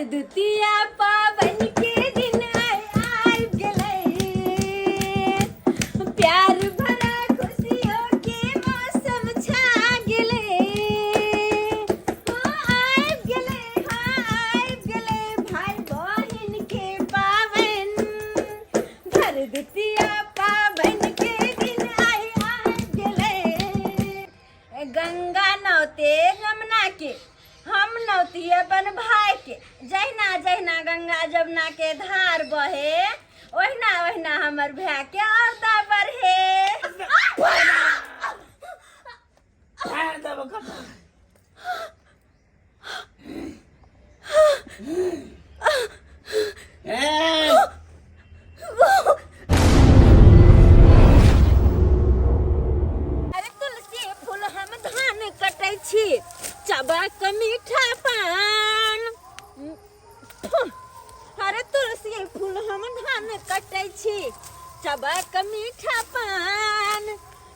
भरदुतिया पाबनि के दिन आइ आबि गेलै। प्यार भरा खुशियों के मौसम छा गेलै। हाँ, आबि गेलै, हाँ, आबि गेलै भाई बहिन के पाबनि। भरदुतिया पाबनि के दिन आइ आबि गेलै। गंगा नौते जमुना के, हम नौती अपन भाई के। जहिना जहिना गंगा जमुना के धार बहे, ओहिना ओहिना हमर भाई के औरदा बढ़े। अरे तुलसी फूल हम धान कटै छी, चबा के मीठा पान। अरे तुलसी फूल हम धान कटै छी, चबा के मीठा पान।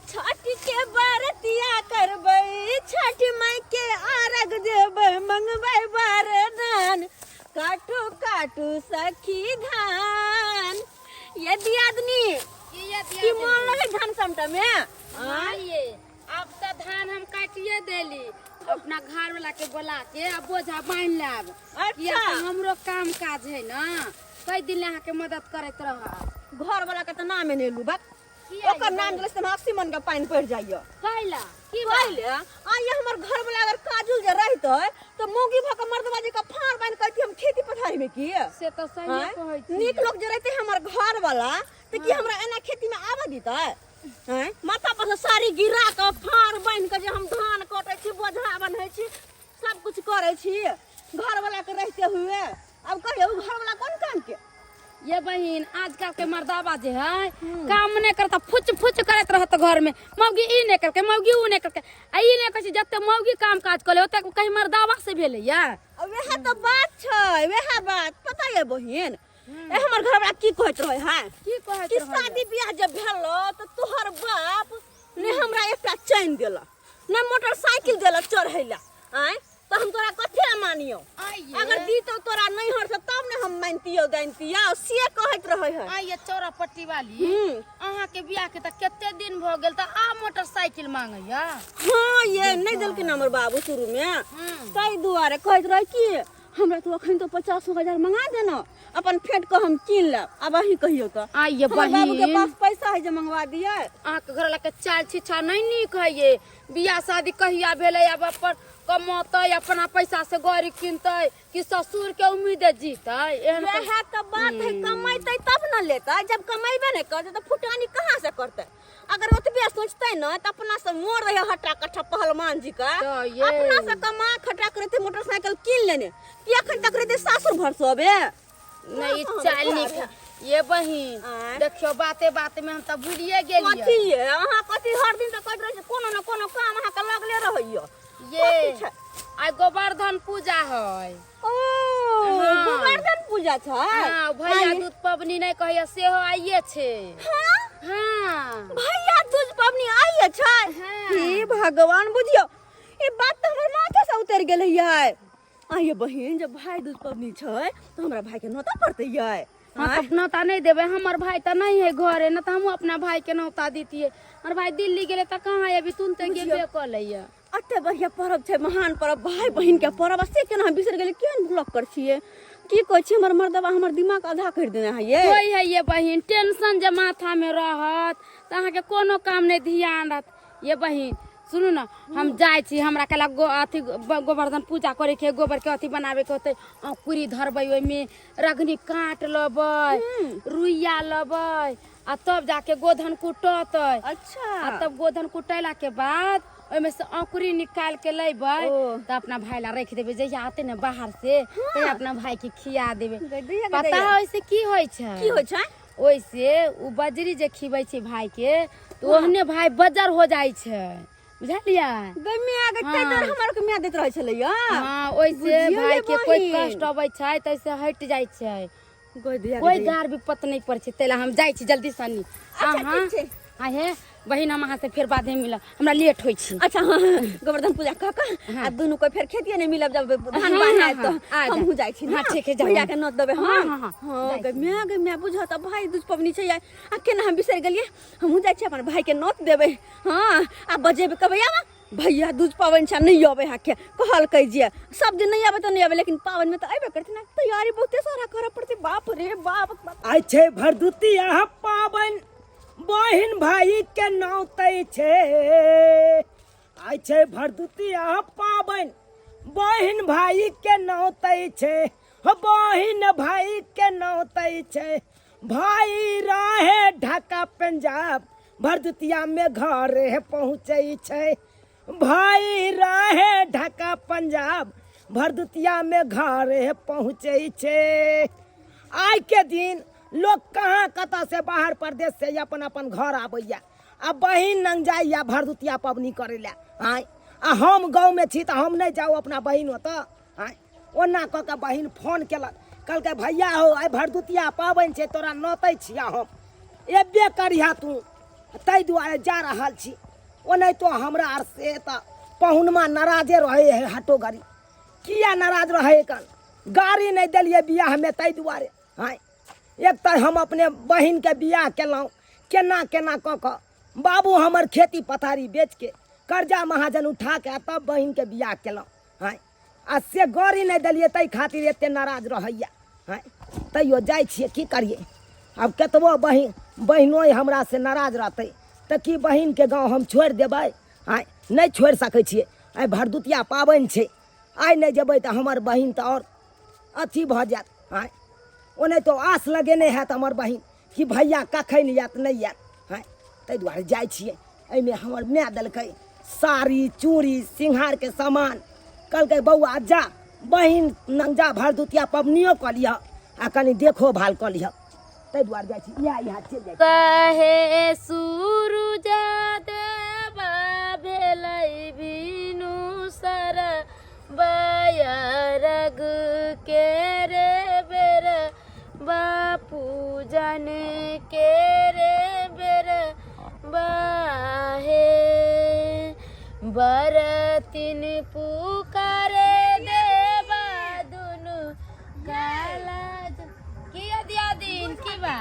छठ के बरतिया करबै, छठ माई के अर्घ देबै, मंगबै वरदान। काटू काटू सखी धान। ये दियादनी, की मोन लगे धान समटा में? हाँ ये अब तो धान हम काटिए देली, अपना घर वाला के बोला के अब बोझा बांध लाब। किया तऽ हमरो काम काज है ना, कई दिन अहाँ के मदद करैत रहब। घर वाला के तऽ नामे नहीं लू बक। किया? ओकर नाम लेले से 80 मन के पानि पड़ि जाइए। कैला की बात? पहिले आइए हमर घर वाला अगर काजुल जे रहितै तऽ मौगी भऽ कऽ मर्दबाजी के फाड़ बान्हि करती हम खेती पथारी में की? से तऽ सही आँय? कहै छी। नीक लोक जे रहितै हमर घर वाला तऽ की हमरा एना खेती में आबऽ दितै? आँय? माथा पर से साड़ी गिरा कऽ फाड़ बान्हि कऽ जे हम धान कटै छी, बोझा बन्है छी, सब कुछ करै छी घर वाला के रहिते हुए, अब कहियो घर वाला कोन काम के? ये बहिन, आजकल के मर्दाबा जे है काम नहीं करता, फुच फुच करत रहत घर में। मौगी ई नहीं करके, मौगी ऊ नहीं करके, आ ई नहीं कहै छै जते मौगी काम काज करे ओते कहीं मर्दाबा से भेलै या। अब वएह तो बात छै, वएह बात पता ये बहिन, ए हमर घर वाला की कहैत रहे है? की कहैत कि रहै? शादी बियाह जब भेलो तो तोहर बाप ने हमरा एकटा चैन देलक ने मोटरसाइकिल देलक चढ़ै ला, आँय तो हम तोरा कथी ला मानियो? आइए। अगर दीतो तोरा नैहर से तब ने हम मानतियो दानतियो, से कहैत रहे है। आइए चौरा पट्टी वाली, अहाँ के बियाह के त कते दिन भ गेल त आ मोटरसाइकिल मांगैया? हाँ ये नहीं देलखिन हमर बाबू शुरू में, ताहि दुआरे कहैत रहे कि हमरा तो अखन तो 50,000 मंगा देना, अपन फेंट के हम कीन लेब। आब अहीं कहियो तो। आइए हमर बाबू के बहिन। पास पैसा है जे मंगवा दिए? अहाँ के घर वाला के चाल छिछा नहीं नीक है ये। बियाह शादी कहिया भेलै, आब अपन कमौतै, अपना पैसा से गाड़ी किनतै कि ससुर के उम्मीद जीतै? एहन वएह तऽ बात है, कमैतै तब न लेतै। जब कमेबे नहि करतै तऽ फुटानी कहाँ से करतै? अगर ओतबे सोचतै न तऽ अपना से मोड़ रहे हट्टा कट्ठा पहलवान जी का, तऽ ये। अपना से कमा खटा के रहतै मोटरसाइकिल कीन लेने, कि अखन तक रहतै सासुर भर सबे? नहीं चाल नीक है ये बहिन। आँय? देखियो बाते बाते में हम तऽ भूलिए गेलियै। कथी ये अहाँ कथी हर दिन तऽ कहैत रहै छी, कोनो ने कोनो काम अहाँके लगले रहैया। ये कथी छै? आइ गोवर्धन पूजा है। ओ। हाँ। गोवर्धन पूजा छै? हाँ, भैया आइ। दूध पबनी नहीं कहैया, सेहो आइए छै। हाँ? हाँ। भैया दूज पबनी आइए छै? हाँ। हे भगवान, बुझियौ ई बात तऽ हमर माथे से उतरि गेलै यै। आइए बहिन, जब भाई दूज पबनी छै तऽ हमरा भाई के नोता पड़तै यै। हाँ, तब नौता नहीं देबै? हमर भाई तऽ नहीं है घरे, न तऽ हमहूँ अपना भाई के नौता दितियै। हमर भाई दिल्ली गेलै तऽ कहाँ अभी तुरंते गेबे कऽ लैया। एते बढ़िया पर्व छै, महान पर्व, भाई बहिन के पर्व, आ से केना हम बिसरि गेलियै? केहन ब्लॉक कर छियै, की कहै छियै, हमर मर्दबा हमर दिमाग आधा करि देने है ये। कोई है ये बहिन, टेंशन जे माथा में रहत तऽ अहाँके कोनो काम नहीं ध्यान रहत। ये बहिन सुनू ने, हम जाइ छी, हमरा काल्हि गो अथी गोवर्धन पूजा करे के, गोबर के अथी बनाबे के होतै, अंकुरी धरबै, ओहिमे रगनी काट लेबै, रुइया लेबै, आ तब जाके गोधन कुटतै। आ तब गोधन कुटेला के बाद ओहिमे से अंकुरी निकाल के लेबै तऽ अपना भाई ला राखि देबै, जहिया आते ने बाहर से तहिया अपना भाई के खिया देबै। गदैया, पता गदैया। है ओहिसे की होइ छै? की होइ छै? ओहिसे ओ बजरी जे खिबै छै भाई के तऽ ओहने भाई बजर हो जाइ छै, बुझलियै? गै माय गै, ताहि दुआरे हमरा आरके माय दैत रहै छलैया। हाँ, ओहिसे बुझियौ भाई ये के कोई बहिन। कष्ट अबै छै तऽ ओहिसे हटि जाइ छै, गै दैया, कोई गै दैया। गार विपत नहीं पड़ै छै। ताहि लए हम जाइ छी जल्दी सनी। अच्छा, अहाँ ठीक छै। हाँ हे बहिन, हम अहाँ से फेर बादे मिलब, हमरा लेट होइ छी। अच्छा हाँ, हाँ, गोवर्धन पूजा कऽ कऽ आ दुनू कोई फेर खेतिए नहीं मिलब जब धान हाँ, बान्ह हाँ, आयत हाँ, तऽ आ जा। हमहूँ जाइ छी ना। हाँ, ठीक है, जाउ। भैया के नोत देबै। हाँ, हाँ हाँ, हाँ, हाँ जाइ गे माय, गे माय, बुझऽ तऽ भाइ दूज पबनी छै आइ, आ केना हम बिसरि गेलियै। हमहूँ जाइ छी अपन भाइ के नोत देबै। हाँ आ बजेबै, कहबै आबऽ भैया, दूज पाबनि छै, नहि अबै है के कहलकै जे सब दिन नहि अबै तऽ नहि अबै, लेकिन पाबनिमे तऽ अयबे करतै ने। तैयारी बहुते सारा करऽ पड़तै। बाप रे बाप, बाप। आइ छै भरदुतिया पाबनि, बहिन भाई के नौतै छै। आइ छै भरदुतिया पाबनि, बहिन भाई के नौतै छै, हो बहिन भाई के नौतै छै। भाई रहे ढाका पंजाब, भरदुतिया में घर पहुँचै छै। भाई रहे ढाका पंजाब, भरदुतिया में घर पहुँचै छै। आइ के दिन लोग कहाँ कतऽ से बाहर प्रदेश से अपन अपन घर आबैया आ बहिन लग जाइया भरदुतिया पबनी करै लए। आँय, आ हम गाँवमे छी तऽ हम नहि जाउ अपना बहिन ओतऽ? आँय, ओना कऽ के बहिन फोन केलक, कहलकै भैया हो, आइ भरदुतिया पाबनि छै, तोरा नोतै छियह, हम एबे करिह तू, ताहि दुआरे जा रहल छी। ओनाहितो हमरा आर से तऽ पहुनमा नाराजे रहै है हटो घड़ी। किया नाराज रहै? कन गाड़ी नहि देलियै बियाहमे ताहि दुआरे। आँय, एक तऽ हम अपने बहिनके बियाह केलहुँ केना केना कऽ कऽ, बाबू हमर खेती पथारी बेचके कर्जा महाजन उठा के तब बहिनके बियाह केलहुँ। आँय, आ से गाड़ी नहि देलियै ताहि खातिर एते नाराज रहैया। आँय, तैयो जाइ छियै, की करियै आब? कतबो बहिन बहिनोइ हमरा से नाराज रहतै तऽ की बहिनके गाँव हम छोड़ि देबै? आँय, नहि छोड़ि सकै छियै। आइ भरदुतिया पाबनि छै, आइ नहि जेबै तऽ हमर बहिन तऽ आओर अथी भऽ जायत। आँय, ओनाहितो आस लगेने हैत हमर बहिन कि भैया कखन आयत नहि आयत। आँय, ताहि दुआरे जाइ छियै। एहिमे हमर माय देलकै साड़ी चूड़ी सिंघारके सामान, कहलकै बौआ जा बहिन लग जा, भरदुतिया पबनियो कऽ लिहऽ आ कनि देखो भाल कऽ लिहऽ। ताहि दुआरे जाइ छी, इएह इएह चलि जाइ छी। कहे सूरुज देवा भेलै बिनु सर बयरग के रे बेर बापू जन के रे बेर बाहे, बरतिन पुकारे देवा दुनु काला। की दिया दिन की बा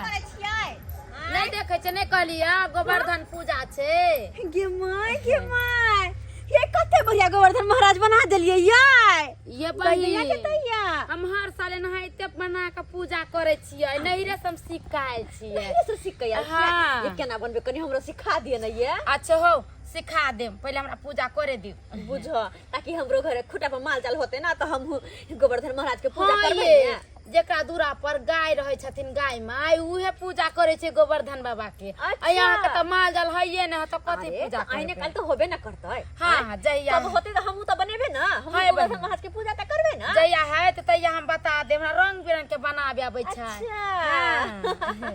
नहीं देखे छै? नहीं कहलियै गोवर्धन पूजा छै। गे my, गे my, ये कते बढ़िया गोवर्धन महाराज बना देलियै यार। ये बहिन के बहिन तैया हम हर साल एनाहिते बना के पूजा करे छियै, नैहरे से हम सीख के आयल छियै। नैहरे से सीख के आयल छियै? हाँ। ये केना बनबे, कनी हमरो सिखा दिअ ने ये। अच्छा हो, सिखा देम, पहिले हमरा पूजा करे दियौ। बुझ, ताकि हमरो घरे खुटा पर माल जाल होते ना तऽ हमहूँ गोवर्धन महाराज के पूजा हाँ करबै ये ने। जेकरा दूरा पर गाय रहै छथिन, गाय माय, उहे पूजा करै छै गोवर्धन बाबा के। अच्छा। आ यहाँ के तऽ माल जाल हइये ने, तऽ कथी अरे, पूजा तऽ आइने करबै? काल तऽ होबे ना करतै। हाँ, हाँ, जहिया तब होते तऽ हमहूँ तऽ बनेबे ना, हमहूँ हाँ, गोवर्धन बहिन। महाराज के पूजा तऽ करबै ना। जहिया हैत तहिया हम बता देब, हमरा रंग बिरंग के बनाबे आबै छै। अच्छा। हाँ।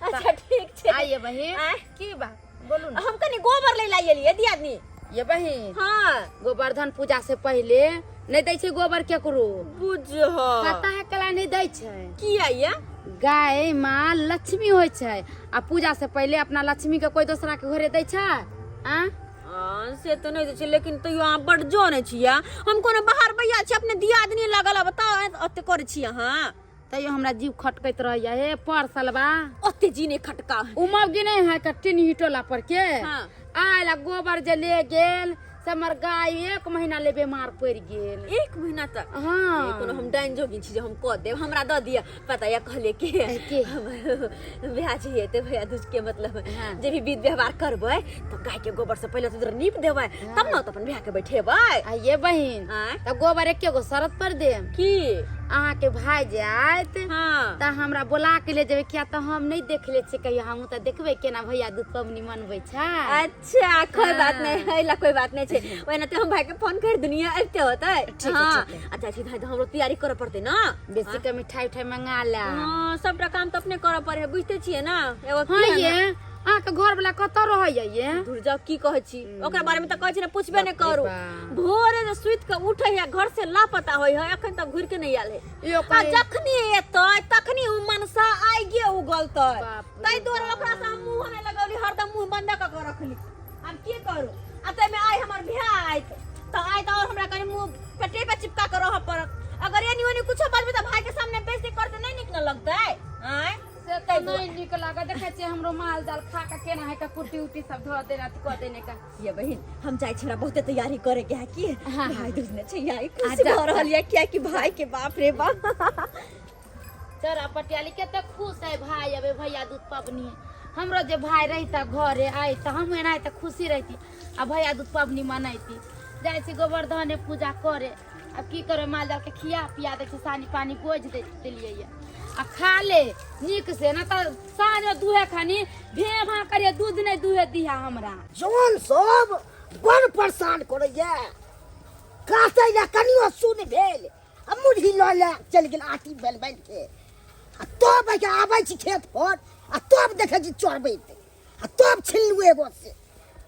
अच्छा ठीक छै। आइए बहिन। आँय? की बात बोलू ना। हम कनी गोबर लै ला एलियै दियादनी। ये बहिन। हाँ। गोवर्धन पूजा से पहिले नहीं दै छै गोबर केकरो। बुझ, पता है कला नहीं दै छै? किया ये? गाय माँ लक्ष्मी होइ छै, आ पूजा से पहिले अपना लक्ष्मी के कोई दोसरा के घरे दै छै? आ हाँ, से तऽ नहि दै छै, लेकिन तैयो अहाँ बड्ड जनै छियै। हम कोनो बाहर भैया छी, अपने दियादनी लगल है, बताउ ओते करै छी अहाँ? तैयो हमरा जीव खटकैत रहैया। हे पर सलबा ओते जी नहि खटका। उमब नहि है टिनही टोला पर के। हाँ। आयल आ गोबर जे ले गेल से हमर गाय एक महीना ले बीमार पड़ि गेल। एक महीना तक? हाँ। ए, कोनो हम डाइन जोगिन छी जे हम कऽ देब? हमरा दऽ दिअ। पता या कहलियै कि की? हमर बियाह जे हेतै भैया दूज के, मतलब हाँ। जे भी विध व्यवहार करबै तऽ गाय के गोबर से पहिले तऽ नीप देबै, तब ने तऽ अपन बियाह के बैठेबै। आ ये बहिन, आँय? तऽ गोबर एके गो शरत पर देम। की? अहाँके भाय जे आयत हाँ। तऽ हमरा बोला के ले जेबै, किया तऽ हम नहि देखले छियै कहियो। हमहूँ तऽ देखबै केना भैया दूध पबनी मनबै छै। अच्छा, कोई बात नहीं है, ला कोई बात नहीं छै। ओना तऽ हम भाई के फोन कर दुनिया आबिते होतै। ठीक है, हाँ। ठीक है। अच्छा ठीक है, तऽ हमरो तैयारी करऽ पड़तै ना। बेसी के मिठाई उठाई मंगा ले। हाँ, सबटा काम तऽ अपने करऽ पड़े है, बुझते छियै ना। एगो हाँ की है ये अहाँके घर वाला कतऽ रहैया ये? दूर जाओ, की कहै छी ओकरा बारे में? तऽ कहै छी ने, पूछबे नहि करू। बाप। भोरे जे सुति के उठै है, घर से लापता होइ है, एखन तक घुरि के नहि आयल है। यो आ जखनी एतै तखनी उ मनसा आइगे उगलतै। बाप रे। ताहि दुआरे ओकरा से हम मुँह नहि लगौली, हरदम मुँह बंद कऽ के रखली। आब की करू? आ ताहिमे आइ हमर भाय आयत तऽ आइ तऽ आओर हमरा कनि मुँह पेटे पे चिपका के रहऽ पड़त। अगर एनी ओनी कुछो बजबै तऽ भाय के सामने बेइज्जती करते, नहि नीक न लगतै? आँय, से तऽ नहि नीक लागत। देखै छियै, हमरो माल जाल खा के केना है के कुट्टी उट्टी सब धऽ देने, अथी कऽ देने का। ये बहिन, हम जाइ छी, हमरा बहुते तैयारी करे के है। की हाँ। भाई दूज ने छै आई खुशी जा, भऽ रहल ये, किया कि भाई के, बाप रे बाप। तोरा पटियाली कते खुश है भाई। अबे भैया दूध पबनी, हमरो जे भाई रहिता घरे आइ तऽ हम एना तऽ खुशी रहती आ भैया दूध पबनी मनैती। जाइ छी गोवर्धने पूजा करे। आब की करे? माल जाल के खिया पिया दै छी, सानी पानी बोझ दे देलियै ये। आ खा ले नीक से, ना तऽ साँझ में दूहे खानी भे भा करिए, दूध नहीं दूहे दिहा हमरा। जौन सब बड़ परेशान करैया, काटै लए कनियो सुन भेल आ मुरही लऽ लए चलि गेल आटी बेल बेल के। आ तब एहिके आबै छी खेत पर आ तब देखै छी चढ़बैत, आ तब छिनलू एगो से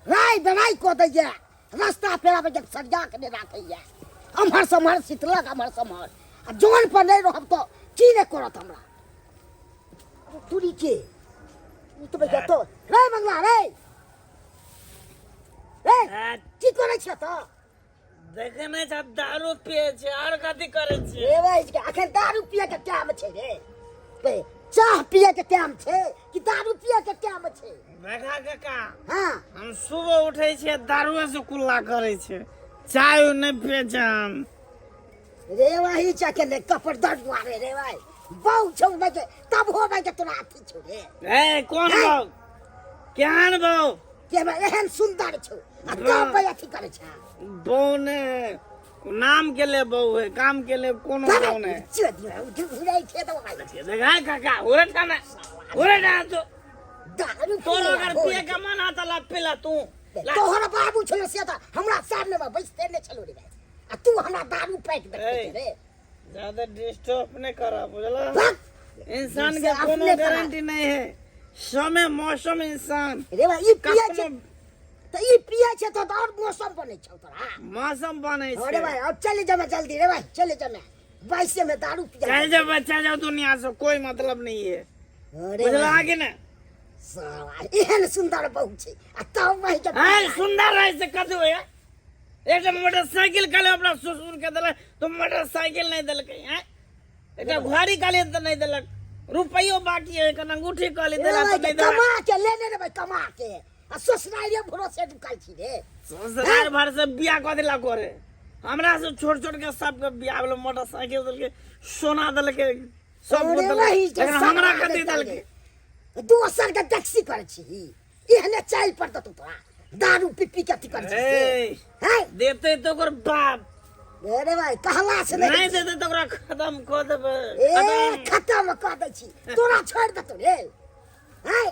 राय बराइ कऽ दैया। रास्ता पेड़ा पर जब सरिया के नहि राखैया, अम्हर सम्हर शीतलक अम्हर सम्हर। आ जौन पर नहि रहब तऽ की नहि करत हमरा तुरी के? ई तऽ भैया तो रे मंगला रे रे, की करै छियै तऽ? देखे नहि छै, दारू पिए छै, आर कथी करै छियै? रे भाई, अखन दारू पिए के टाइम छै रे? बे, चाह पिए के टाइम छै कि दारू पिए के टाइम छै? देखा काका। हाँ। हम सुबह उठै छियै, दारुए से कुल्ला करै छियै, चाय उय नहि पिए छियै हम। रे वही चाके ले कपड़ दर्द मारे रे भाई, बहु छौ भाई के तब हो भाई के तोरा अथी छौ रे। ए, कोन बहू? केहन बहू? के भाई एहन सुंदर छौ आ तब भाई अथी करै छै? बहू ने नाम के ले बहू है, काम के ले कोनो बहू ने। घुराई खेत भाई। देखा काका, उरे ठाना उरे ठाना तो दारू तोर पिए अगर पिए के मन आता ला पिला तू ला। तोहर बाबू छलो से तऽ हमरा सामने में बैसते नहि छलो रे भाई, आ तू हमरा दारू पैक देखै ए। रे। ज्यादा डिस्टर्ब नहीं करा, बुझला? भाग। इंसान से के अपने कोनो करा। गारंटी नहीं है, समय मौसम इंसान रे भाई, ई पिए छै कखनो तऽ ई पिए छै तऽ आओर मौसम बनै छौ तोरा। मौसम बने अरे छै। भाई, अब चले जामे जल्दी रे भाई, चले जामे, वैसे में दारू पिया। चल जा बच्चा, जाओ दुनिया से, कोई मतलब नहीं है। अरे बुझला भाई, कि ना? साला एहन सुंदर बहू छै आ तब वही के हाँ, सुंदर रहे से कथी होया? एकटा मोटरसाइकिल कहले अपना ससुर के देलक तो मोटरसाइकिल नहीं देलकै हैं, एकटा घड़ी कहले तऽ नहीं देलक, रुपैयो बाकी है, कन अंगूठी कहले रे देला भाई तऽ के नहीं देलक। कमा के लेने रे भाई, कमा के आ ससुराले भरोसे रुकल छी रे। ससुराल भर से बियाह कऽ देला करे हमरा से छोट छोट के सबके बियाह भेलै, मोटरसाइकिल देलकै, सोना देलकै, सब अरे देलकै, वही के लेकिन हमरा सब कथी देलकै? दोसर के टैक्सी करै छी, एहने चालि पर देतौ तोरा, दारू पी पी के अथी करै छी से। ए, हैं? देतै तऽ ओकर बाप। अरे भाई, कहला से नहीं नहीं देतै तऽ ओकरा खत्म कऽ देबै। ए खत्म। खत्म कऽ दै छी तोरा, छोड़ि देतौ रे। हैं,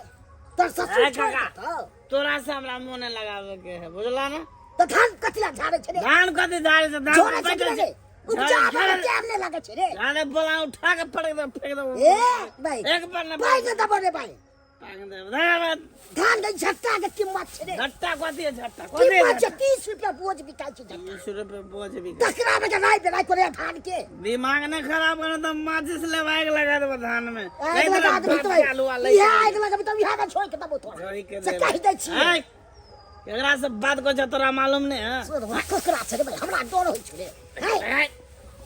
तोर ससुर ए, छोड़ि काका। देतौ। तोरा से हमरा मोन नहि लगाबे के है, बुझला ना? तऽ धान कथी लए झाड़ै छै रे? धान कथी झाड़े छै? धान झोरे छै बैठल कि रे? छै। उपजाबे झाड़े- मे टाइम नहि लागै छै रे। झाड़े बोला, उठा के पटक दे, फेंक दे। ए भाई, एक बार ना पाइ नहि देबो रे भाई। फेंक दे, धन्यवाद। धान के झट्टा के कीमत छै रे। झट्टा कथी है? झट्टा कथी है? कीमत छै। झट्टा 30 रुपया बोझ बिकाइ छै झट्टा। 30 रुपये बोझ भी? तकरा में के राय बेराय करे धान के। दिमाग ने खराब करे तो माचिस लेवाए के लगा देबो धान में। आगि नहीं लगा तो देबी बाप तो के आलू ले। इहे आगि लगाबी तब इहे के छोड़ि के देबो तोरा। छोड़ि के से देबो। कहि दै छियै। ऐ, केकरा से बात कर छै तोरा मालूम नहीं है? सोधवा ककरा छै रे भाई, हमरा डर होइ छै रे। है ऐ,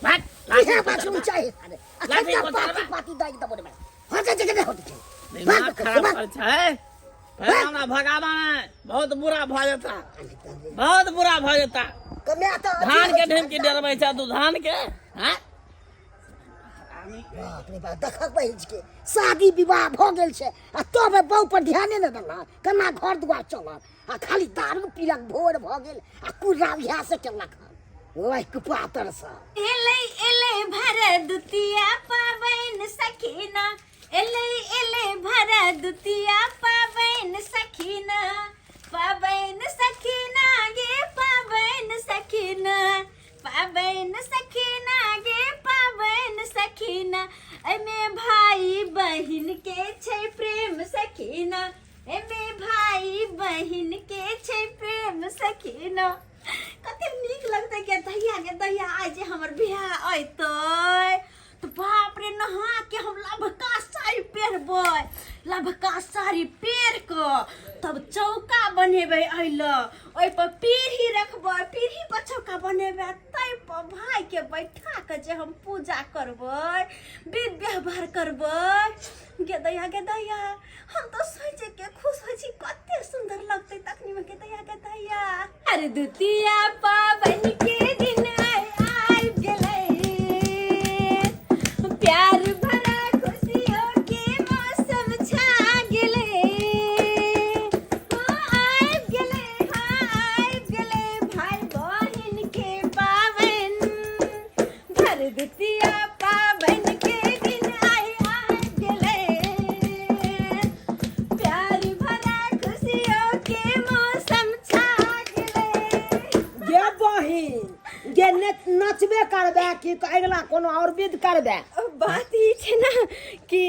भाग, इहे बाथरूम चाही अरे लाठी अखन को पाती चलबा। पाती दागि देबो रे भाई, हटे जगह नहि होते छै। दिमाग खराब कर छै, फिर हमरा भगावा है, बहुत बुरा भऽ जेता, बहुत बुरा भऽ जेता। कमे तऽ धान के ढेम के डरबै छै तू धान के? हैं? बाप रे बाप, देखक बहिज के शादी विवाह भऽ गेल छै आ तब बहु पर ध्याने नहि देलक, केना घर दुआर चलल, आ खाली दारू पीलक, भोर भऽ गेल आ कुर्रा इएह से केलक हन ओहि कुपातर सँ। एलै एलै भरदुतिया पाबनि सखीना, एलै एलै भरदुतिया पाबनि सखीना, पाबनि सखीना गे पाबनि सखीना, पाबनि सखीना गे पाबनि सखीना, एहिमे भाई बहिन के छै प्रेम सखीना, एमे भाई बहिन के छै प्रेम सखी न। कते नीक लगतै के दहिया के दहिया आइ जे हमर बियाह अयतै तऽ बाप रे, नहा के हम लभका साड़ी पहिरबै, लभका साड़ी पहिर कऽ तब चौका बनेबै, अइल ओहिपर पीढ़ी रखबै, पीढ़ी पर चौका बनेबै आ ताहि पर भाईके बैठा कऽ जे हम पूजा करबै, विध व्यवहार करबै। गे दैया, गे दैया, हम तऽ सोचि के खुश होइ छी, कते सुन्दर लगतै तखनी मे। गे दैया, गे दैया। अरे द्वितीया पाबनि के दिन आइ आबि गेलै, प्यार भरा खुशियों के मौसम छा गेलै। हाँ आबि गेलै, हाँ आबि गेलै भाई बहिन के पाबनि। भरदुतिया पाबनि के दिन आइ आबि गेलै, प्यार भरा खुशियों के मौसम छा गेलै। गे बहिन गे, ने नचबे करबे कि तऽ अगिला कोनो आओर विध करबे? बात ई छै ने कि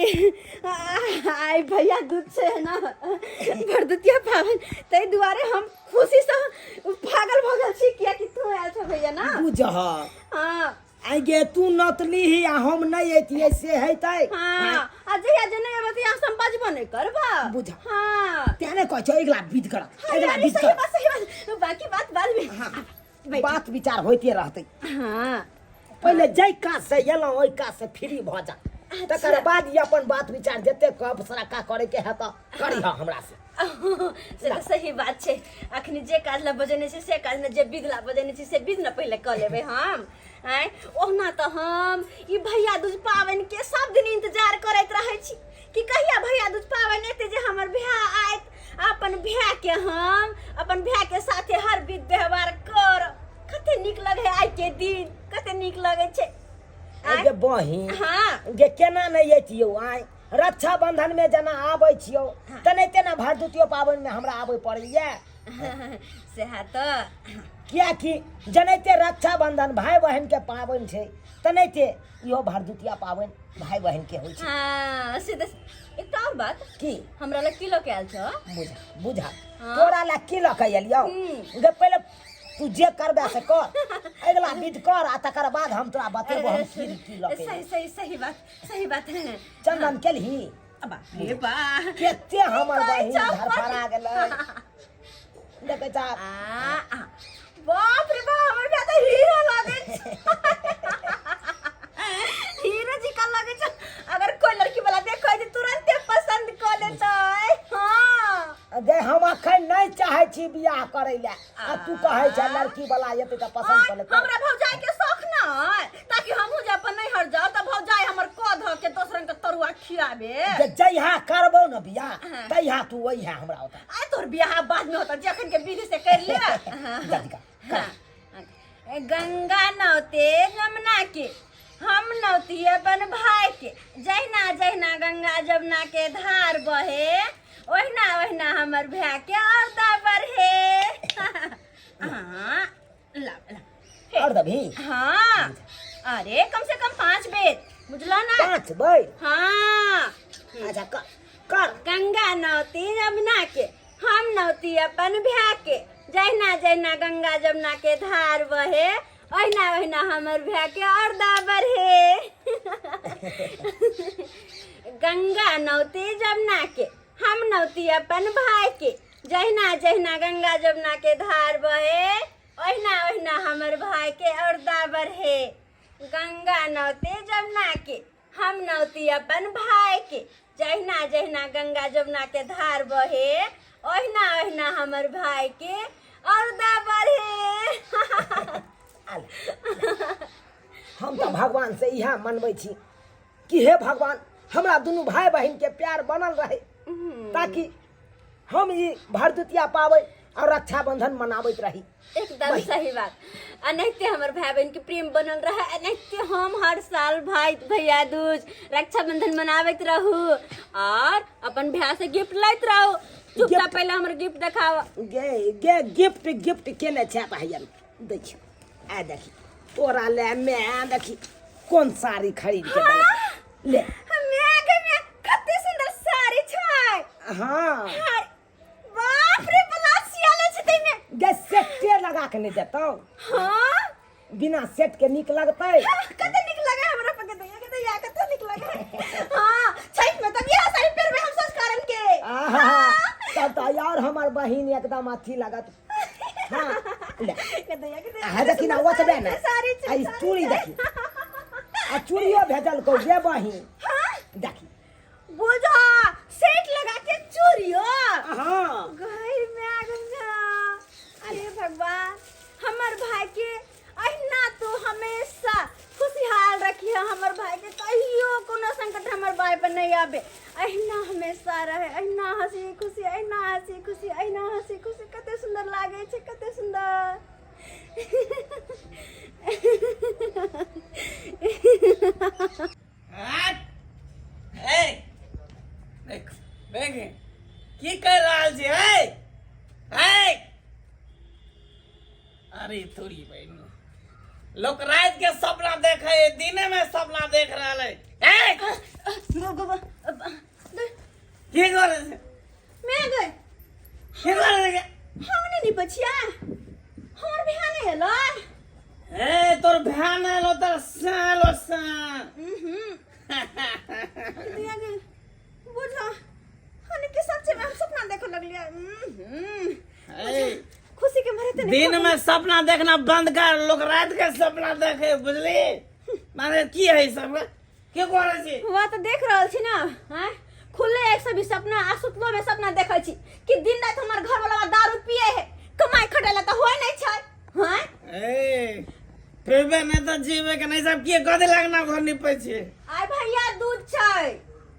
आइ भैया दूज छै ने, भरदुतिया पाबनि, ताहि दुआरे हम खुशीसँ पागल भऽ गेल छी, कियाकि तू आयल छ भैया ना। बुझह। हाँ। आइ गे तू नतलीही आ हम नहि ऐतियै से हेतै? हाँ, आ जहिया जे नहि अबै तहिया हम बजबो नहि करबऽ। बुझ। हाँ। तें ने कहै छौ अगिला विध कर। हाँ, अगिला यानी विध सही कर। बात, सही बात, बाकी बात बाद में। हाँ। बैठ। बात विचार होइते रहतै। हाँ। पहिले जाहि काज से एलहुँ ओहि काज से फ्री भऽ जा, तकर बाद ई अपन बात विचार जते गप सड़क्का करे के हेतऽ करिह हमरा से। से तऽ सही बात छै। अखनी जे काज ला बजेने छै से काज ने, जे विध ला बजेने छै से विध ने पहिले कऽ लेबै हम। आँय, ओहुना तऽ हम ई भैया दूज पाबनि के सब दिन इंतजार करैत रहै छी कि कहिया भैया दूज पाबनि एतै जे हमर भाय आयत, अपन भाय के हम अपन भाय के साथे हर विध व्यवहार कर। कते नीक लगे आइ के दिन, कते नीक लगे छै। आइ गे बहिन। हाँ। गे केना नहि अइतियौ? आइ रक्षाबंधन में जेना आबै छियौ तेनाहिते ने भरदुतियो पाबनि में हमरा आबै पड़ैया। सएह तऽ। कियाकि जेनाहिते रक्षाबंधन भाय बहिन के पाबनि छै तेनाहिते इहो भरदुतिया पाबनि भाय बहिन के होइ छै। हाँ, से तऽ। एकटा और बात। की? हमरा लग की लऽ के आयल छौ? बुझा बुझा। हाँ। तोरा लए की लऽ के एलियौ? हम्म। गे पहिले तू जे करबे से कर, अगिला विध कर आ तकर बाद हम तोरा बतेबो हम की की लऽ के सही एलियौ। सही, सही बात, सही बात है। चंदन केलही? बाप रे बा, केते हमर कहै बहिन छौ, धरफड़ा गेलै, देखै छा? आ, आ, बाप रे बाप, हमर भाय तऽ हीरो लगै छै, हीरो जी का लगै छै। अगर कोई लड़की वाला देखै तऽ तुरंते पसंद कऽ लेतै। हाँ। गे हम अखन नहि चाहै छी बियाह करै लए आ तू कहै छै लड़की वाला एतै तऽ पसंद कऽ लेतै। हमरा भौजाई के शौख न ताकि हमहूँ जे अपन नैहर जाउ तऽ भौजाई हमर कऽ धऽ के दोसरन के तरुआ खियाबे। जे जहिया करबौ ने बियाह तहिया तू अइहे हमरा ओतऽ। आइ तोहर बियाह बाद में होता, जखन के विधि से कर ले। जल्दी कर, कर। हाँ। गंगा नौते जमुना के, हम नौती अपन भाई के। जहिना जहिना गंगा जमुना के धार बहे ओहिना ओहिना हमर भाय के औरदा बढ़े। हाँ, ला ला। और दबही? हाँ, अरे कम से कम 5 बेर, बुझलो ना? 5 बेर? हाँ। अच्छा कर, कर। गंगा नौती जमुना के, हम नौती अपन भाय के। जहिना जहिना गंगा जमुना के धार बहे ओहिना ओहिना हमर भाय के औरदा बढ़े। गंगा नौती जमुना के, हम नौती अपन भाय के। जहिना जहिना गंगा जमुना के धार बहे ओहिना ओहिना हमर भाय के औरदा बढ़े। गंगा नौती जमुना के, हम नौती अपन भाय के। जहिना जहिना गंगा जमुना के धार बहे ओहिना ओहिना हमर भाय के औरदा बढ़े। आल। हम तऽ भगवान से इएह मनबै छी कि हे भगवान, हमरा दुनू भाय बहिन के प्यार बनल रहे ताकि हम ई भरदुतिया पाबै और रक्षाबंधन मनाबैत रही। एकदम सही बात। एनाहिते हमर भाय बहिन के प्रेम बनल रहे, एनाहिते हम हर साल भाई भैया दूज रक्षाबंधन मनाबैत रहू और अपन भाय से गिफ्ट लैत रहू। चुपचाप पहिले हमर गिफ्ट देखाव। गे गे गिफ्ट गिफ्ट केने छै भैया, देखी आ देखी तोरा ले मैं देखी कोन साड़ी खरीद के देलकै। ले। हाँ, मैं कते सुंदर साड़ी छै। हाँ। हाँ। लगा के नहीं देतौ? हाँ। बिना सेट के नीक लगतै? कते नीक लगे हमरा पर, कते कते या कते नीक लगे। हाँ, छठ में तब यह साड़ी पहिरबै हम संस्कारन के। आहा, तब तऽ यार हमर बहिन एकदम अथी लगत। हाँ, ले। कते या कते। आ देखी ना, ओतबे ने साड़ी छै, आ ई साड़ी चूड़ी छै। देखी, आ चूड़ियो भेजल कौ गे बहिन। हाँ। देखी। बुझा सेट लगा के चूड़ियो। हाँ। घर में आ गंगा। अरे भगवान, हमर भाई के अहिना तू हमेशा खुशहाल रखिए। हमर भाई के कहियो कोनो संकट हमर भाई पर नहीं आवे, अहिना हमेशा रहे, अहिना हंसी खुशी, अहिना हंसी खुशी, अहिना हंसी खुशी। कते सुंदर लागे छै, कते सुंदर। हट! ए, देख देख, की कर रहल छी? ए ए, अरे तोरी बहिन, लोक रात के सपना देखे, दिने में सपना देख रहल है। ए, गो गो गो की करे छै? मैं गए। की करे छै? हम नहीं नि पछिया, हमर बिहान नहीं एलो। ए, तोर भैन एलो, तोर सालो सा। दिया के बुझा हने के सच्चे में हम सपना देखे लगलिए। ए, खुशी के मारे तने दिन में सपना देखना बंद कर, लोग रात के सपना देखे, बुझली? माने की है सब के करे छी? वह तो देख रहल छी ना। हैं, खुले एक सौ भी सपना आ सुतलो में सपना देखै छी कि दिन रात हमर घर वाला दारू पिए है, कमाई खटेला तो होय नहीं छै। हैं? ए, पीबे नहीं तो जीवे के नहीं। सब के कथी लगना घर निपै छी? आय भैया दूध छै,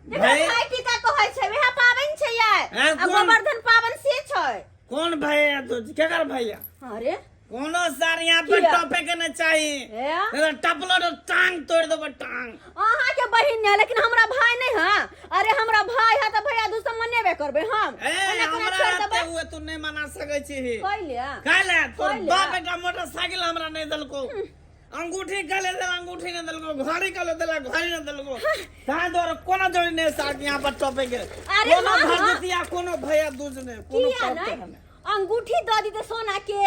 जेकरा भाई- भाई टीका कहै छै, वएह पाबनि छै यार। हैं, आ कोन- गोवर्धन पाबनि से छै। कौन भैया तू? केकर भैया? अरे कोनो सर यहाँ पर किया? टपे के नहीं चाहिए। ए? नहीं तो टपलो तो टांग तोड़ देबो, टांग। अहाँ के बहिन है, लेकिन हमरा भाई नहीं है। अरे हमरा भाई है तऽ भैया दूज तऽ मनेबे करबै हम। ए, ओना कोना हमरा छोड़ि रहते देबै? हुए तू नहीं मना सकै छी। कैले? काहे? तोर कैले? बाप एकटा मोटरसाइकिल हमरा नहीं देलको, अंगूठी कहले देला, अंगूठी नहीं देलको, घड़ी कहले देला, घड़ी नहीं देलको। ताहि दुआरे कोनो जरूरी नहीं साथ यहाँ पर टपे के। अरे कोनो हाँ, हाँ। भरदुतिया, कोनो भैया दूज नहीं, कोनो किया पर्व नहीं? त्योहार नहीं। अंगूठी दऽ दीते सोना के,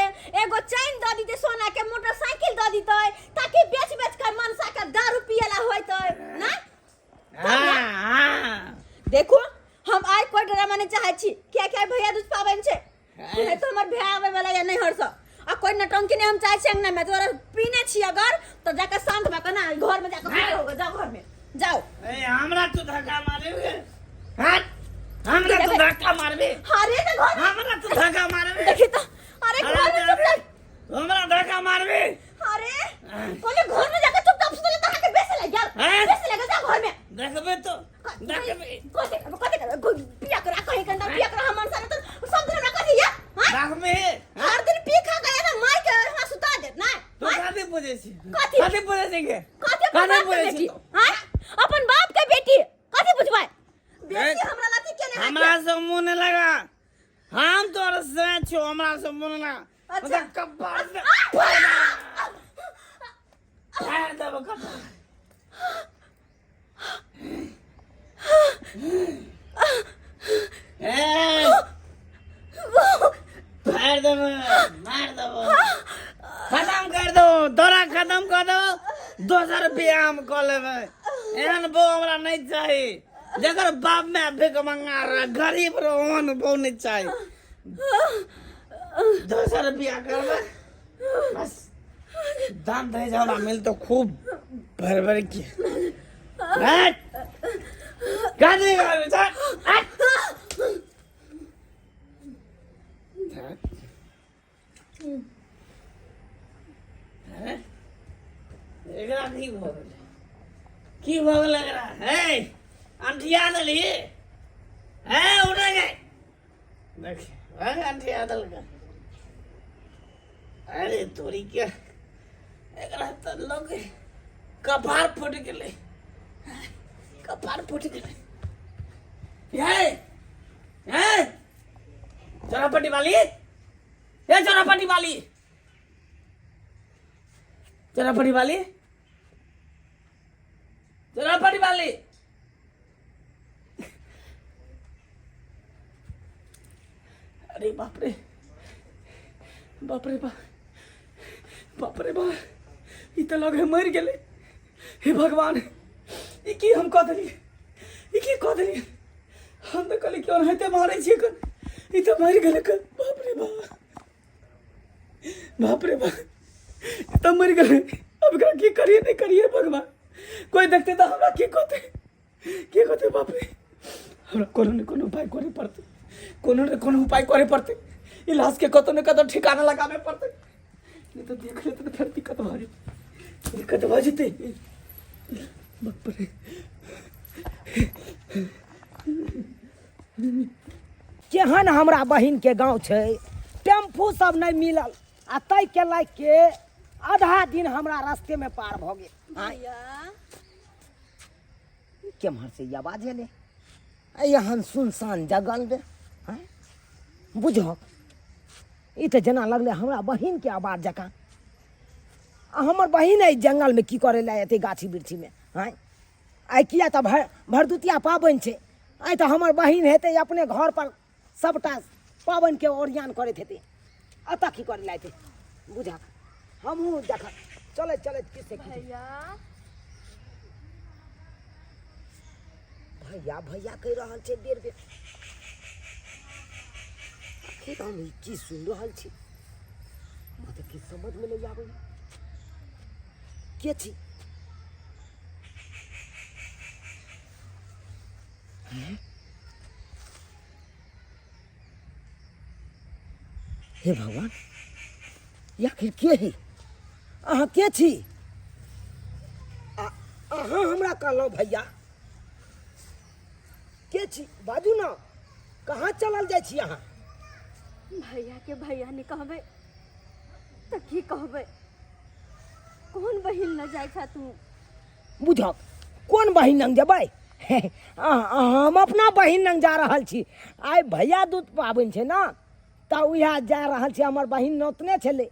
एगो चैन दऽ दीते सोना के, मोटरसाइकिल दऽ दीते, ताकि बेच बेच के मनसा के दारू पियला होइते ना। हाँ हाँ। देखो, हम आइ कोई ड्रामा नहीं चाहे छी, किया कि आइ भैया दूज पाबनि छै, नहीं तो हमर भैया आबै वाला या नैहर से, आ कोई नटंकी नहीं हम चाहे छी अंगना में। तोरा पीने छी अगर तो जाके शांत भऽ के ना घर में जाके सुतल होगे, जाओ घर में जाओ। ए, हमरा तू धक्का मारबे? हट, हमरा तू धक्का मारबे? अरे तो घर में- हमरा तू धक्का मारबे? देखी तो, अरे घर में चुप रह। हमरा धक्का मारबे? अरे कोने घर में जाके चुपचाप सुतले तो के बेसे लग गेल। हैं? बेसे लग, जाओ घर में। देखबे तो देखबे। कथी कथी करबै? पिया करा कहीं कंदा पिया करा हमर सारे तो सब दिन हमरा कथी या? हैं? देखबे। हर दिन पी खा के ना मार के हमरा सुता देत ना। तू कथी पूछे छी? कथी? कथी पूछे छी के? कथी अपन कथी बाप के पूछे छी बेटी? तू? हैं? अपन बाप के बेटी कथी बुझबै बेटी? हैं? हमरा लाथी के नहीं। हमरा से मुंह नहीं लगा, हम तोर से छो, हमरा से मुंह नहीं लगा। अच्छा। मतलब कपार से फाड़ देबो कपार। ए, फाड़ देबो, मार देबो, खत्म कर दो तोरा, खत्म कर दो। दोसर बियाह हम कऽ लेबै। एहन बहू हमरा नहीं चाही, जकर बाप में भिख मंगा रह, गरीब रह, ओहन बहू नहीं चाही। दोसर बियाह करबै, बस दान दहेज हमरा मिलतो खूब भर भर के। हट, कथी करबै? चल, हट। हैं? एकरा की भऽ गेलै? की भऽ गेलै एकरा? हे, अंठिया देली। हे, उठे गे, देख, हे, अंठिया देलकै। अरे तोरी के, एकरा तऽ लोग कपार फूटि गेलै, कपार फूटि गेलै। हे हे, चौरापट्टी वाली, हे चौरापट्टी वाली, चौरापट्टी वाली, चौरापट्टी वाली। अरे बाप रे, बाप रे बाप। बाप रे बाप, ई तऽ लगे मरि गेलै। हे भगवान, ई की हम कऽ देलियै, ई की कऽ देलियै? हम तऽ कहलियै कि ओनाहिते मारै छियै एखन, ई तऽ मरि गेलै। बाप रे बाप, बाप रे बाप, ई तऽ मरि गेलै। अब एकरा की करियै नहि करियै? भगवान, कोइ देखतै तऽ हमरा की कहतै, की कहतै? बाप रे, हमरा कोनो ने कोनो उपाय करे पड़तै, कोनो ने कोनो उपाय करे पड़तै। ई लाश के कतौ ने कतौ ठिकाना लगाबे पड़तै, नहीं तो देख लेते तो फिर दिक्कत भऽ जेतै, दिक्कत भऽ जेतै। बाप रे। केहन हमरा बहिनके गाँव छै, टेम्पू सब नहि मिलल आ ताहिके लागि के आधा दिन हमरा रास्तेमे पार भऽ गेल। भैया, केम्हर से ई आवाज एलै एहन सुनसान जगल रे? आँय, बुझहक, ई तऽ जेना लगलै हमरा बहिनके आवाज जकाँ। आ हमर बहिन एहि जंगलमे की करै लए एतै गाछी वृक्षीमे? आँय, आइ किया तऽ भरदुतिया पाबनि छै, आइ तऽ हमर बहिन हेतै अपने घर पर सबटा पाबनिके ओरियान करैत हेतै, एतऽ की करै लए एतै? बुझहक, हमहूँ देखब चलैत चलैत की से की। भैया, भैया भैया कहि रहल छै बेर बेर। आखिर हम ई की सुनि रहल छी? हमरा तऽ किछु समझमे नहि आबैए। के छी? हैं? हे भगवान, ई आखिर के है? अहाँ के छी? अहाँ हमरा कहलहुँ भैया, के छी? बाजू ने, कहाँ चलल जाइ छी अहाँ? भैया के भैया नहि कहबै तऽ की कहबै? कोन बहिन लग जाइ छा तू? बुझक, कोन बहिन लग जेबै? हम अपना बहिन लग जा रहल छी। आइ भैया दूत पाबनि छै ने, तऽ उएह जा रहल छी। हमर बहिन नोतने छलै,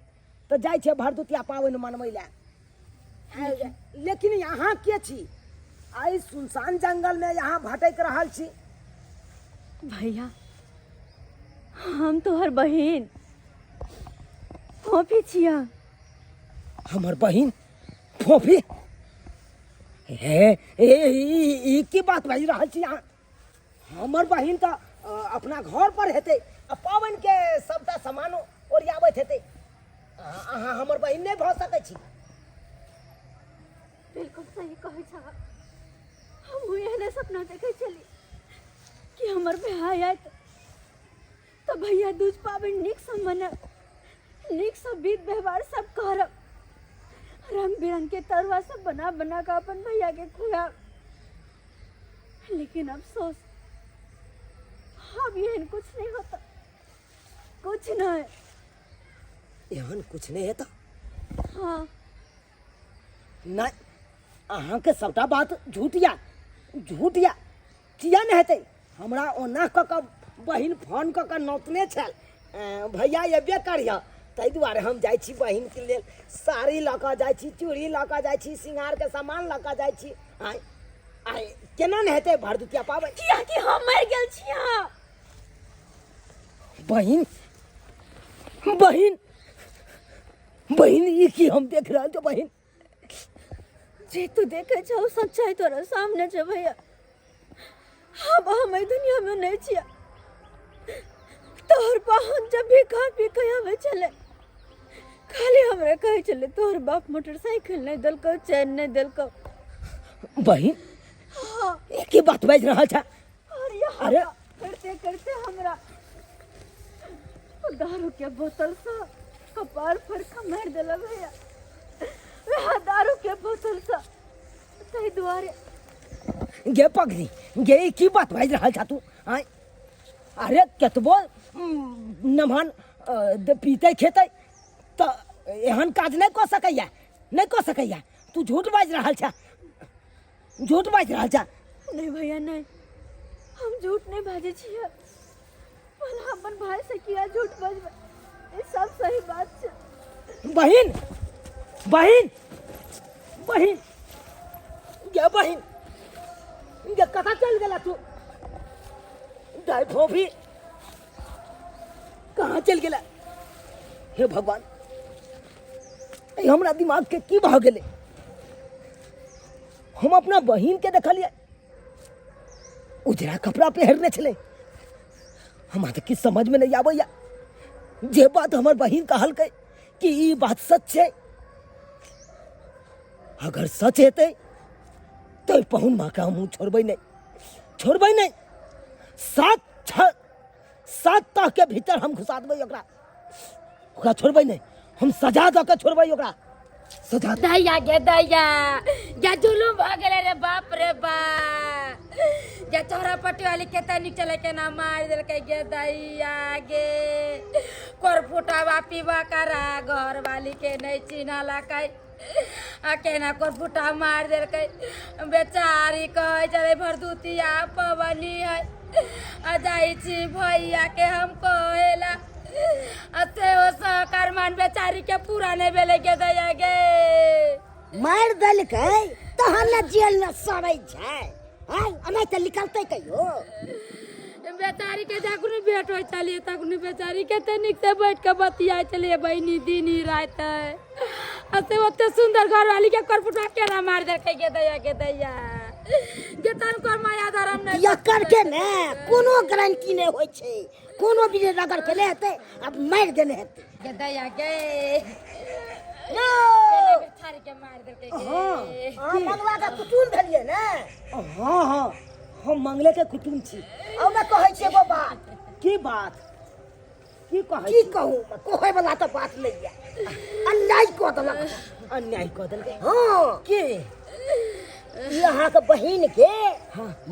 तऽ जाइ छै भरदुतिया पाबनि मनबै लए। लेकिन अहाँ के छी? एहि सुनसान जंगलमे यहाँ भटकि रहल छी। भैया, हम तोहर बहिन फोफी छिया। हमर बहिन फोफी? हे हे, ई की बात बाजि रहल छी अहाँ? हमर बहिन तऽ अपना घर पर हेतै आ पाबनिके सबटा सामान ओरियाबैत हेतै। अहाँ हमर बहिन नहि भऽ सकै छी। बिल्कुल सही कहै छह। हमहूँ एहने सपना देखै छली कि हमर भाय आयत तऽ भैया दूज पाबनि नीकसँ मनायब, नीकसँ विध व्यवहार सब करब, रंग बिरंग के तरुआ सब बना बना कऽ अपन भैया के खुआब। लेकिन अफसोस, अब एहन कुछ नहीं होता, कुछ नहीं। एहन कुछ नहीं हेता? हाँ। नहीं, अहाँके सबटा बात झूठ या, झूठ या। किया नहि हेतै? हमरा ओना कऽ कऽ बहिन फोन कऽ कऽ नौतने छल, भैया एबे करिह। ताहि दुआरे हम जाइ छी, बहिनके लेल साड़ी लऽ कऽ जाइ छी, चूड़ी लऽ कऽ जाइ छी, सिंगारके सामान लऽ कऽ जाइ छी। आइ आइ केना नहि हेतै भरदुतिया पाबनि? कियाकि हम मरि गेल छी। अहाँ बहिन, बहिन, बहिन, ई की हम देख रहल छी बहिन? जे तू देखे छौ सच्चाई तोरा सामने छै भैया। हम एहि दुनिया में नहीं छिया। तोहर पाहुन जब भी खा पी के आवे छले, खाली हमरा कहै छले तोहर बाप मोटरसाइकिल नहीं देलकौ, चैन नहीं देलकौ। बहिन, हाँ। ई की बात बाजि रहल छ? और यहाँ अरे। करते करते हमरा दारू के बोतल से कपार पर मारि देला भैया, वएह दारू के बोतल से, ताहि दुआरे। गे पगली गे, ई की बात बाजि रहल छ तू? आँय, अरे केतबो नमहन पीतै खेतै तऽ एहन काज नहि कऽ सकैया, नहि कऽ सकैया। तू झूठ बाजि रहल छ, झूठ बाजि रहल छ। नहीं भैया नहीं, हम झूठ नहीं बाजै छियै। भला अपन भाई से किया झूठ बजबै? ई सब सही बात छै। बहिन, बहिन, बहिन गे, बहिन गे, कतऽ चलि गेला तू? दाइ फोफी कहाँ चलि गेला? हे भगवान। ई हमरा दिमागके की भऽ गेलै? हम अपना बहिनके देखलियै उजरा कपड़ा पहिरने छलै। हमरा तऽ किछु समझमे नहि आबैया जे बात हमर बहिन कहलकै कि ई बात सच छै। अगर सच हेतै तऽ पहुन माँके हमहूँ छोड़बै नहि, छोड़बै नहि। 7 6 7 तह के भीतर हम घुसा देबै ओकरा, ओकरा छोड़बै नहि, हम सजा दऽ के छोड़बै ओकरा, सजा। दैया गे दैया गे, जुलुम भऽ गेलै रे बाप रे बाप। गे चौरा पट्टी वाली केते नीक चलै, केना मारि देलकै गे दैया गे। कोर फुटावा पीबा करा घर वाली के नहि चिन्हलकै आ केना कोर फुटा मारि देलकै। बेचारी कहै छलै भरदुतिया पबनी है, आ जाइ छी भैया के हम कहेला, आ सेहो सहकार मान बेचारी के पूरा नहि भेलै गे दैया गे। मारि देलकै तहन ने जेल में सड़ै छै, आँय नहि तऽ निकलतै कहियो? बेचारी के जखन भेंट होइ छलियै तखन बेचारी कते नीक से बैठ के बतियाइ छलियै बहिनी दिन राति, आ से ओते सुंदर घरवाली के करपुटा केना मारि देलकै गे दैया गे दैया गे। तनको माया धरम नहि एकर के ने कोनो गारंटी नहि होइ छै, कोनो भी रगड़ केने हेतै आ मारि देने हेतै गे दैया गे। केना बेचारी के मारि देलकै गे। अहाँ मंगला के कुटुम भेलियै ने? हाँ हाँ, हम मंगले के कुटुम छी। हम कहै छियै एगो बात। की बात? की कहै की कहू, कहै वाला तऽ बात नहि यऽ, अन्याय कऽ देलक। अन्याय कऽ देलकै? हाँ। के? ई अहाँके बहिन के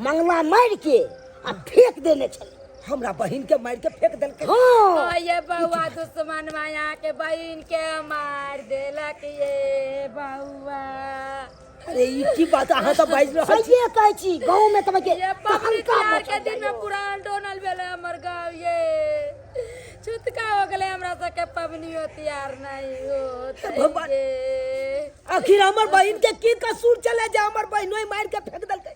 मंगला मारि के आ फेंक देने छलै। हमरा बहिन के मारि के फेंक देलकै? हाँ। ये बउआ, दुश्मन माया के बहिन के मार देलक ये बउआ। अरे ई की बात अहाँ तऽ बाजि रहल छी? सहिए कहै छी, गाँव में तऽ ये पबनी तिहार के दिन में पुरान डोनल भेलै हमर गाँव, ये छुतका हो गेलै हमरा सबके, पबनियो तिहार नहीं होत भगवान। ये। आखिर हमर बहिन के की कसूर चले जे हमर बहिनो मारि के फेंक देलकै?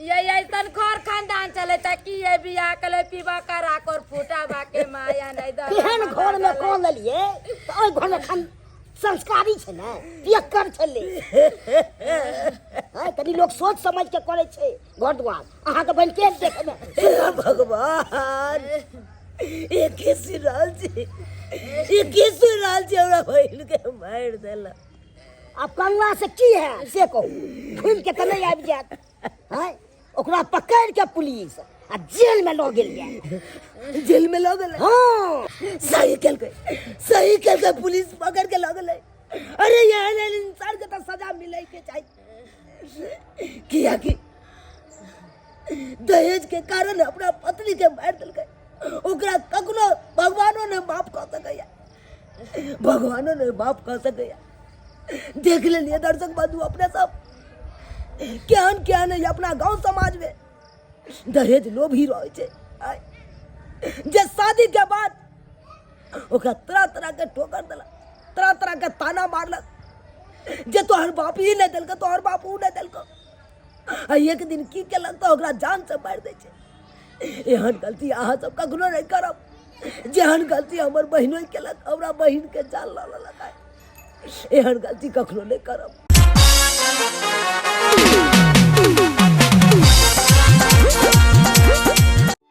ये ऐसन घर खानदान चले ता कि ये बियाह कले पीबा करा कर फूटा बाके माया नहीं दर। तेहन घर में कऽ लेलियै तऽ ओहि घर में खान संस्कारी छै ने, पियक्कर छलै। हँ, कनि लोक सोच समझ के करै छै घर दुआर। अहाँके बहिन के देखै में? हे भगवान, ई की सुनि रहल छी, ई की सुनि रहल छी? हमरा बहिन के मारि देलक। आब कंगला से की है से कहू, घुमि के तऽ नहि आबि जायत? हँ, ओकरा पकड़ि के पुलिस आ जेल में लऽ गेल यऽ। जेल में लऽ गेलै? हाँ। सही केलकै, सही केलकै, पुलिस पकड़ के लऽ गेलै। अरे एहन एहन इंसान के तऽ सजा मिलै के चाही, कियाकि दहेज के कारण अपना पत्नी के मारि देलकै। ओकरा कखनो भगवानो ने माफ कऽ सकैया, भगवानो ने माफ कऽ सकैया। देख लेलिए दर्शक बंधु अपने सब, केहन केहन है अपना गांव समाज में दहेज लोभ ही रहे छै। आय, जे शादी के बाद ओकरा तरह तरह के ठोकर देलक, तरह तरह के ताना मारलक जे तोहर बाप ही नहि देलको, तोहर बाप ऊ नहि देलको, आ एक दिन की केलक तऽ ओकरा जान से मारि दै छै। एहन गलती अहाँ सब कखनो नहि करब जेहन गलती हमर बहिनो केलक, हमरा बहिन के जान लऽ लेलक। एहन गलती कखनो नहि करब।